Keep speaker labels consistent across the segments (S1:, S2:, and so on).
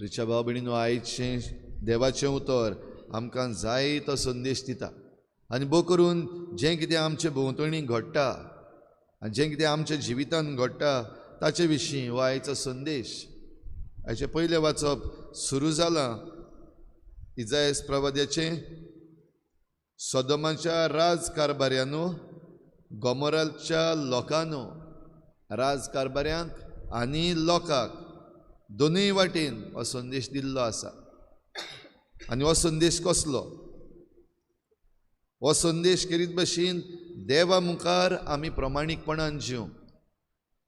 S1: प्रिच्या भाव भयणीनो, आयचें देवाचें उतर आमकां जाय तो संदेश दिता आनी भोव करून जें कितें आमचे भोंवतणी घडटा आनी जें कितें आमच्या जिवितांत घडटा ताचे विशीं हो आयचो संदेश. आयचें पयलें वाचप सुरू जालां इजायस प्रवाद्याचें. सोदोमाच्या राजकारभाऱ्यांनो, गोमोराच्या लोकांनो, राजकारभाऱ्यांक आनी लोकांक दोनूय वाटेन हो संदेश दिल्लो आसा. आनी हो संदेश कसलो? हो संदेश करीत भशेन देवा मुखार आमी प्रमाणीकपणान जिवंक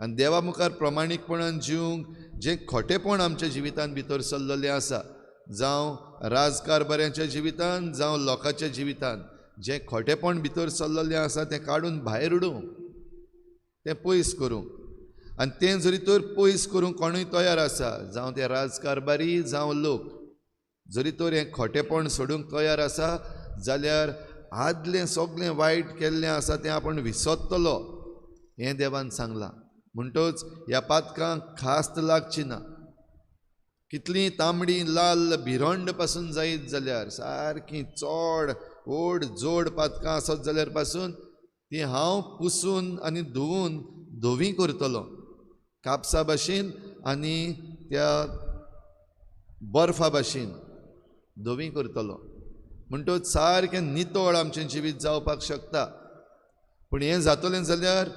S1: आनी देवा मुखार प्रमाणीकपणान जिवंक जें खोटेपण आमच्या जिवितांत भितर सरलेलें आसा, जावं राजकारभाऱ्यांच्या जिवितांत जावं लोकांच्या जिवितांत जें खोटेपण भितर सरलेलें आसा तें काडून भायर उडोवंक, तें पयस करूंक. आनी तें जरी तर पयस करूंक कोणूय तयार आसा, जावं ते राजकारभारी जावं लोक, जरी तर हें खोटेपण सोडूंक तयार आसा जाल्यार आदलें सगळें वायट केल्लें आसा तें आपूण विसरतलो हें देवान सांगलां. म्हणटच ह्या पातकांक खास्त लागची ना. कितलीं तांबडी लाल भिरंड पासून जायत जाल्यार, सारकी चड व्हड जोड पातकां आसत जाल्यार पासून ती हांव पुसून आनी धुवून धवी करतलो कापसा भाशेन आनी त्या बर्फा भाशेन धवी करतलो. म्हणटच सारकें नितळ आमचें जिवीत जावपाक शकता. पूण हें जातलें जाल्यार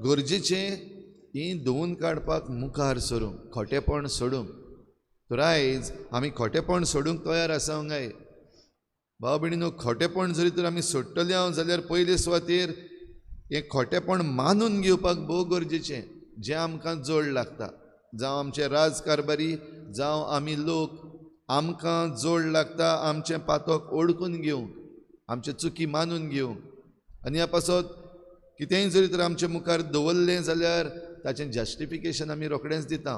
S1: गरजेचें हीं धुवून काडपाक मुखार सरूंक, खोटेपण सोडूंक. तर आयज आमी खोटेपण सोडूंक तयार आसा काय? भाव भयणीनो, खोटेपण जरी तर आमी सोडटले हांव जाल्यार पयले सुवातेर हें खोटेपण मानून घेवपाक भोव गरजेचें, जें आमकां जोड लागता. जावं आमचे राजकारभारी जावं आमी लोक, आमकां जोड लागता आमचें पातक ओळखून घेवंक, आमचे चुकी मानून घेवंक. आनी ह्या पासत कितेंय जरी तर आमचे मुखार दवरलें जाल्यार ताचें जस्टिफिकेशन आमी रोखडेंच दिता.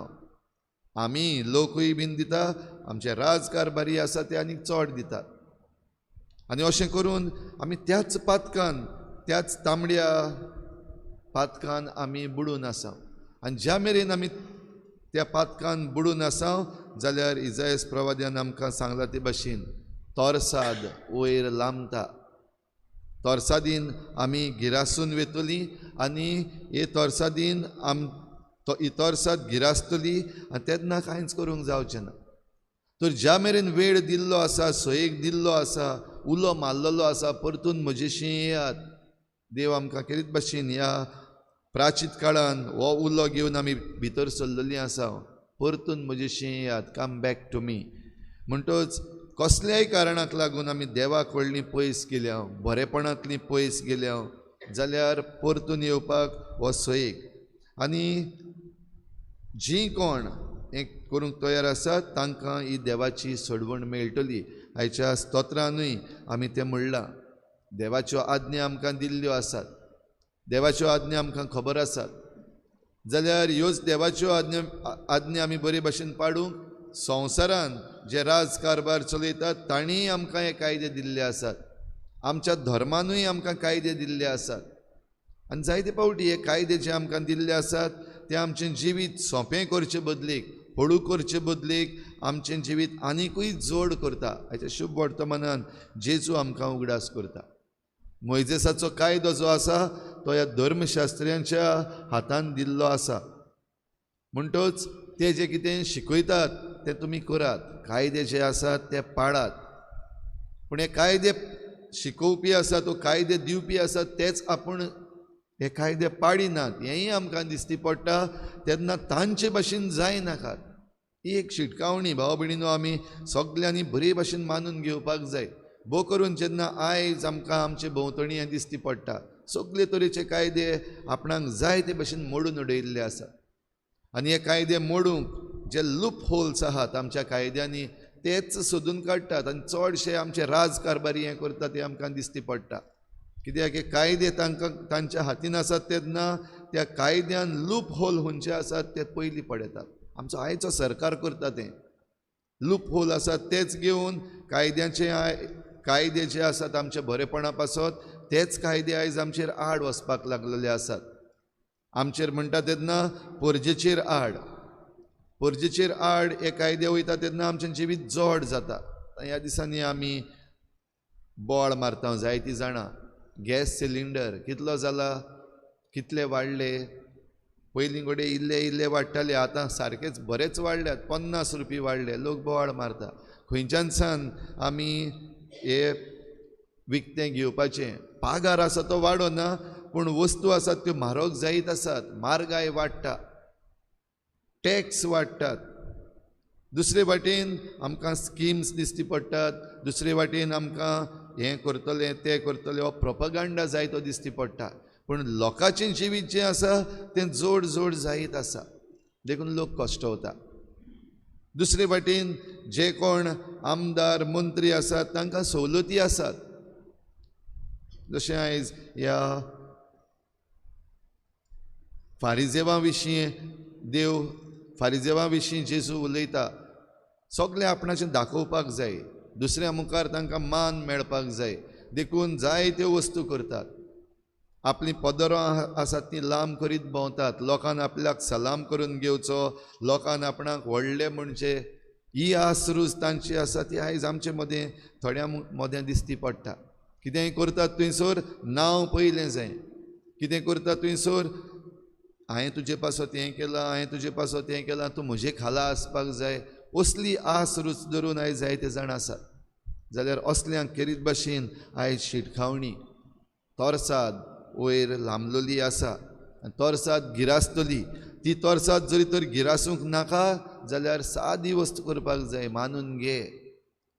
S1: आमी लोकूय बीन दिता, आमचे राजकारभारी आसा ते आनीक चड दितात. आनी अशें करून आमी त्याच पातकान, त्याच तांबड्या पातकान आमी बुडून आसा. आनी ज्या मेरेन आमी त्या पातकान बुडून आसा जाल्यार इजायस प्रवाद्यान आमकां सांगला ते भाशेन तोरसाद वयर लांबता, तोरसादीन आमी गिरासून वेतली आनी हे तोरसादीन ही तोरसाद गिरासतली आनी तेन्ना कांयच करूंक जावचें ना. तर ज्या मेरेन वेळ दिल्लो आसा, सोयेक दिल्लो आसा, उलो मारलेलो आसा, परतून म्हजेशी येयात. देव आमकां केरीत भाशेन ह्या प्राचीत काळान हो उलो घेवन आमी भितर सरलेलीं आसा, परतून म्हजेशी येयात, कम बॅक टू मी. म्हणटच कसल्याय कारणाक लागून आमी देवाक व्हडलीं पयस गेल्या, बरेपणांतलीं पयस गेल्या जाल्यार परतून येवपाक हो सोयेक. आनी जीं कोण हें करूंक तयार आसात तांकां ही देवाची सोडवण मेळटली. आयच्या स्तोत्रानूय आमी तें म्हणलां, देवाच्यो आज्ञा आमकां दिल्ल्यो आसात, देवाच्यो आज्ञा आमकां खबर आसात जाल्यार ह्योच देवाच्यो आज्ञा आमी बरे भाशेन पाडूंक संवसारान जे राजकारभार चलयतात तांणीय आमकां हे कायदे दिल्ले आसात, आमच्या धर्मानूय आमकां कायदे दिल्ले आसात. आनी जायते फावटी हे कायदे जे आमकां दिल्ले आसात ते आमचें जिवीत सोंपें करचे बदलेक, हळू करचे बदलेक आमचें जिवीत आनिकूय जोड करता. हाच्या शुभ वर्तमानान जेजू आमकां उगडास करता. मोयजेसाचो कायदो जो आसा तो ह्या धर्मशास्त्र्यांच्या हातान दिल्लो आसा. म्हणटच ते जे कितें शिकयतात तें तुमी करात, कायदे जे आसात ते पाळात. पूण हे कायदे शिकोवपी आसा, तो कायदे दिवपी आसा, तेच आपूण हे कायदे पाडिनात हेंय आमकां दिसती पडटा. तेन्ना तांचे भाशेन जायनाकात. ही एक शिटकावणी भाव भयणीनो आमी सगल्यांनी बरे भाशेन मानून घेवपाक जाय. भोव करून जेन्ना आयज आमकां आमचे भोंवतणी हें दिसती पडटा, सगळे तरेचे कायदे आपणाक जाय ते भाशेन मोडून उडयल्ले आसात. आनी हे कायदे मोडूंक जे लूप होल्स आहात आमच्या कायद्यांनी तेच सोदून काडटात. आनी चडशे आमचे राजकारभारी हें करतात तें आमकां दिसती पडटा. कित्याक हे कायदे तांकां तांच्या हातीन आसात तेन्ना त्या कायद्यान लूप होल खंयचे आसात ते पयलीं पळयतात. आमचो आयचो सरकार करता तें लूप होल आसात तेच घेवन कायद्याचे कायदे जे आसात आमच्या बरेपणा पासत तेच कायदे आयज आमचेर आड वचपाक लागलेले आसात. आमचेर म्हणटा तेन्ना परजेचेर आड. परजेचेर आड हे कायदे वयता तेन्ना आमचें जिवीत जड जाता. ह्या दिसांनी आमी बोवाळ मारता जायतीं जाणां. गॅस सिलिंडर कितलो जाला, कितले वाडले. पयलीं कडेन इल्ले इल्ले वाडटाले, आतां सारकेच बरेच वाडल्यात, 50 रुपया वाडले. लोक बोवाळ मारता. खंयच्यान सान आमी हे विकतें घेवपाचें? पागार आसा तो वाडोना, पूण वस्तू आसात त्यो म्हारग जायत आसात. म्हारगाय वाडटा, टॅक्स वाडटात. दुसरे वाटेन आमकां स्किम्स दिश्टी पडटात, दुसरे वाटेन आमकां हें करतलें तें करतलें हो प्रोपगांडा जायतो दिश्टी पडटा. पूण लोकांचें जिवीत जें आसा तें जोड जोड जायत आसा, देखून लोक कश्टवता. दुसरे वाटेन जे कोण आमदार मंत्री आसात तांकां सवलती आसात. जशें आयज ह्या फारिजेवा विशीं देव फारिजेवा विशीं जेजू उलयता. सगळें आपणाचें दाखोवपाक जाय, दुसऱ्या मुखार तांकां मान मेळपाक जाय, देखून जायत्यो वस्तू करतात. आपलीं पदरां आसात तीं लांब करीत भोंवतात, लोकान आपल्याक सलाम करून घेवचो, लोकान आपणाक व्हडले म्हणचे. ही आस रूच तांची आसा ती आयज आमचे मदें थोड्यां मदें दिसती पडटा. कितेंय करतात थंयसर नांव पयलें जाय. कितें करता थंयसर हांवें तुजे पासत हें केलां, हांवें तुजे पासत हें केलां, तूं म्हजे खाला आसपाक जाय. असली आस रूच धरून आयज जायते जाण आसात. जाल्यार असल्यांक खेरीत भाशेन आयज शिटकावणी तरसाद वयर लांबलोली आसा आनी तरसाद गिरासतली. ती तरसाद जरी तर गिरासूंक नाका जाल्यार सादी वस्तू करपाक जाय. मानून घे,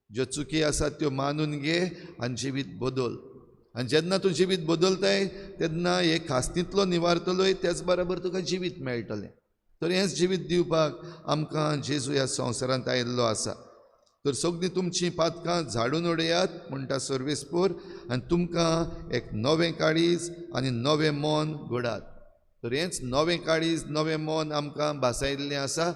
S1: ज्यो चुकी आसात त्यो मानून घे आनी जिवीत बदल. आनी जेन्ना तूं जिवीत बदलताय तेन्ना हे खास्तींतलो निवारतलोय, त्याच बराबर तुका जिवीत मेळटलें. तर हेंच जिवीत दिवपाक आमकां जेजू ह्या संवसारांत आयिल्लो आसा. तर सगळीं तुमचीं पातकां झाडून उडयात म्हणटा सर्वेस्पोर, आनी तुमकां एक नवें काळीज आनी नवें मन घडात. तर हेंच नवें काळीज नवें मन आमकां भासायिल्लें आसा.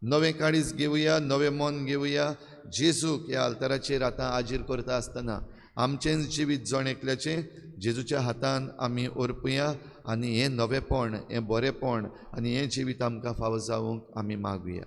S1: नवें काळीज घेवया, नवें मन घेवया. जेजूक ह्या आल्ताराचेर आतां आजीर करता आसतना आमचेंच जिवीत जण एकल्याचें जेजूच्या हातान आमी ओरपुया आनी हें नवेंपण, हें बरेंपण आनी हें जिवीत आमकां फावो जावंक आमी मागुया.